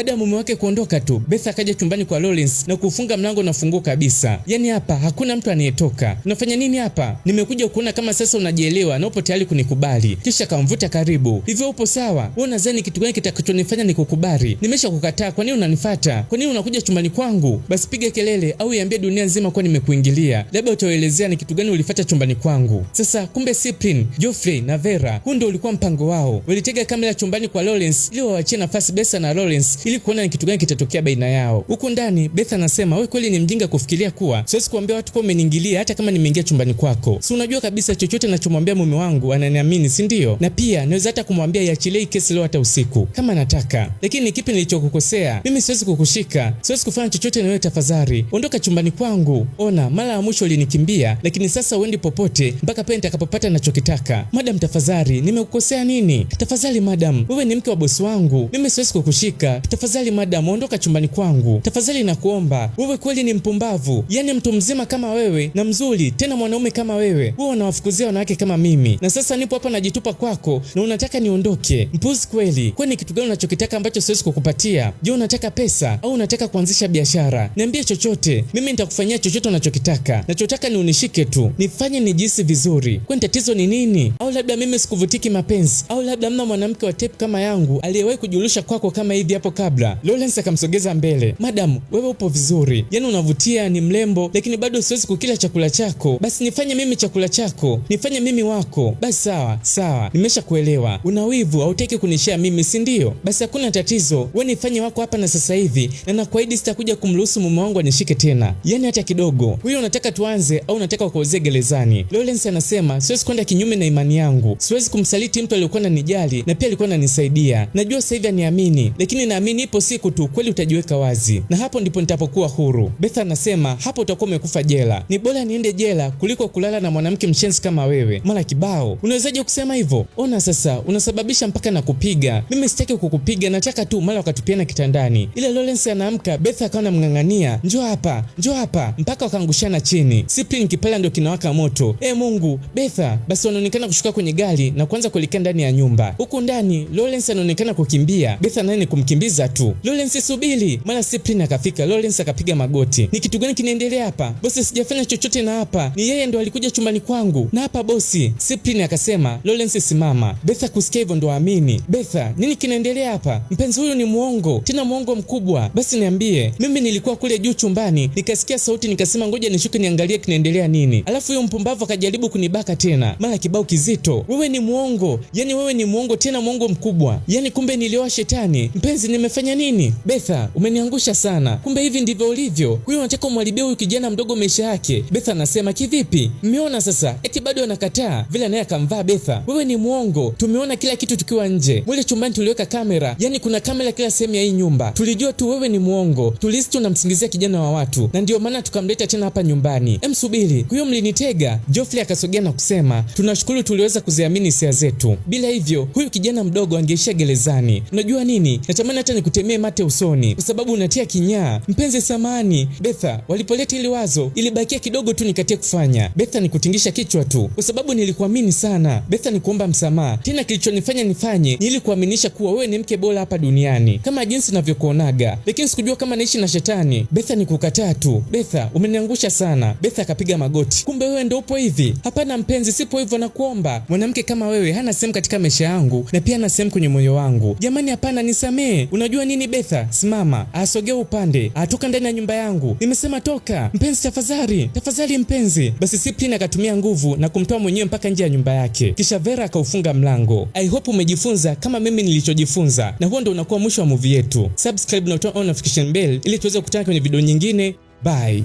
Baada ya mume wake kuondoka tu, Beth akaja chumbani kwa Lawrence na kufunga mlango na funguo kabisa. Yaani hapa hakuna mtu anayetoka. Unafanya nini hapa? Nimekuja kuona kama sasa unajielewa na upo tayari kunikubali. Kisha akamvuta karibu. Hivyo upo sawa? Wewe unadhani kitu gani kitakachonifanya nikukubali? Nimesha kukataa, kwa nini unanifuata? Kwa nini unakuja chumbani kwangu? Basi piga kelele au iambie dunia nzima kuwa nimekuingilia. Labda utaelezea ni kitu gani ulifuata chumbani kwangu. Sasa kumbe Cyprian, Geoffrey na Vera, huu ndio ulikuwa mpango wao. Walitega kamera chumbani kwa Lawrence ili waachie nafasi Betha na Lawrence ili kuona ni kitu gani kitatokea baina yao. Huku ndani Betha anasema, wewe kweli ni mjinga kufikiria kuwa siwezi kuambia watu kuwa umeniingilia hata kama nimeingia chumbani kwako. Si unajua kabisa chochote ninachomwambia mume wangu ananiamini, si ndio? Na pia naweza hata kumwambia iachilie kesi leo hata usiku kama nataka. Lakini ni kipi nilichokukosea? Mimi siwezi kukushika, siwezi kufanya chochote na wewe, tafadhali ondoka chumbani kwangu. Ona, mara ya mwisho ulinikimbia, lakini sasa uendi popote mpaka pale nitakapopata ninachokitaka. Madam, tafadhali, nimekukosea nini? Tafadhali madam, wewe ni mke wa bosi wangu, mimi siwezi kukushika. Tafadhali madam, ondoka chumbani kwangu, tafadhali nakuomba. Wewe kweli ni mpumbavu, yaani mtu mzima kama wewe na mzuri tena mwanaume kama wewe, wewe unawafukuzia wanawake kama mimi, na sasa nipo hapa najitupa kwako na unataka niondoke? Mpuzi kweli. Kwani kitu gani unachokitaka ambacho siwezi kukupatia? Je, unataka pesa au unataka kuanzisha biashara? Niambie chochote, mimi nitakufanyia chochote unachokitaka. Nachotaka ni unishike tu, nifanye nijihisi vizuri. Kwani tatizo ni nini? Au labda mimi sikuvutiki mapenzi? Au labda mna mwanamke wa type kama yangu aliyewahi kujulisha kwako kama hivi hapo kabla? Lawrence akamsogeza mbele. Madam, wewe upo vizuri, yaani unavutia, ni mrembo, lakini bado siwezi kukila chakula chako. Basi nifanye mimi chakula chako, nifanye mimi wako. Basi sawa sawa, nimeshakuelewa. Una wivu, hautaki kunishare mimi, si ndio? Basi hakuna tatizo, wewe nifanye wako hapa na sasa hivi, na nakuahidi sitakuja kumruhusu mume wangu anishike tena, yaani hata kidogo. Huyo unataka tuanze au unataka kuozea gerezani? Lawrence anasema siwezi kwenda kinyume na imani yangu, siwezi kumsaliti mtu aliyekuwa ananijali na pia alikuwa ananisaidia. Najua sasa hivi aniamini, lakini naamini ipo siku tu kweli utajiweka wazi, na hapo ndipo nitapokuwa huru. Beth anasema hapo utakuwa umekufa jela. Ni bora niende jela kuliko kulala na mwanamke mshenzi kama wewe. Mara kibao, unawezaje kusema hivyo? Ona sasa unasababisha mpaka na kupiga. Mimi sitaki kukupiga, nataka tu. Mara wakatupiana kitandani. Ile Lawrence anaamka, Beth akawa anamng'ang'ania, njoo hapa, njoo hapa, mpaka wakaangushana chini. Cyprian kipala ndio kinawaka moto. E Mungu, Betha! Basi wanaonekana kushuka kwenye gari na kuanza kuelekea ndani ya nyumba. Huku ndani Lawrence anaonekana kukimbia, Betha naye ni kumkimbiza tu. Lawrence subiri! Mara Cyprian akafika, Lawrence akapiga magoti. Ni kitu gani kinaendelea hapa? Bosi, sijafanya chochote na hapa ni yeye ndo alikuja chumbani kwangu na hapa bosi. Cyprian akasema, Lawrence simama. Betha kusikia hivyo ndo aamini. Betha, nini kinaendelea hapa? Mpenzi huyu ni muongo, tena muongo mkubwa. Basi niambie, mimi nilikuwa kule juu chumbani nikasikia sauti, nikasema ngoja nishuke niangalie kinaendelea nini, alafu huyo mpumbavu akajaribu kunibaka tena, mara kibao kizito. Wewe ni muongo, yani wewe ni muongo tena muongo mkubwa, yani kumbe nilioa shetani. Mpenzi, nimefanya nini? Betha, umeniangusha sana, kumbe hivi ndivyo ulivyo. Huyu unataka umharibie huyu kijana mdogo maisha yake. Betha anasema kivipi? Mmeona sasa, eti bado anakataa vile, naye akamvaa Betha. Wewe ni muongo, tumeona kila kitu tukiwa nje mule chumbani, tuliweka kamera, yani kuna kamera kila sehemu ya hii nyumba. Tulijua tu wewe ni muongo, tulihisi tunamsingizia kijana wa watu, na ndio maana tukamleta tena hapa nyumbani. Emsubiri, huyo mlinitega. Geoffrey akasogea na kusema, tunashukuru tuliweza kuziamini hisia zetu, bila hivyo huyu kijana mdogo angeishia gerezani. Unajua nini, natamani hata nikutemee mate usoni kwa sababu unatia kinyaa. Mpenzi, samahani. Betha, walipoleta hili wazo ilibakia kidogo tu nikatie kufanya. Betha ni kutingisha kichwa tu kwa sababu nilikuamini sana. Betha ni kuomba msamaha tena, kilichonifanya nifanye ni ili kuaminisha kuwa wewe ni mke bora hapa duniani kama jinsi ninavyokuonaga, lakini sikujua kama naishi na shetani. Betha ni kukataa tu. Betha, umeniangusha sana. Betha akapiga magoti. Kumbe wewe ndio upo hivi? Hapana mpenzi, sipo hivyo, nakuomba. Mwanamke kama wewe hana sehemu katika maisha yangu na pia hana sehemu kwenye moyo wangu. Jamani, hapana, nisamee. Unajua nini Betha? Simama, asogea upande, atoka ndani ya nyumba yangu. Nimesema toka. Mpenzi, tafadhali, tafadhali mpenzi. Basi Cyprian akatumia nguvu na kumtoa mwenyewe mpaka nje ya nyumba yake, kisha Vera akaufunga mlango. I hope umejifunza kama mimi nilichojifunza, na huo ndo unakuwa mwisho wa movie yetu. Subscribe na turn on notification bell ili tuweze kukutana kwenye video nyingine. Bye.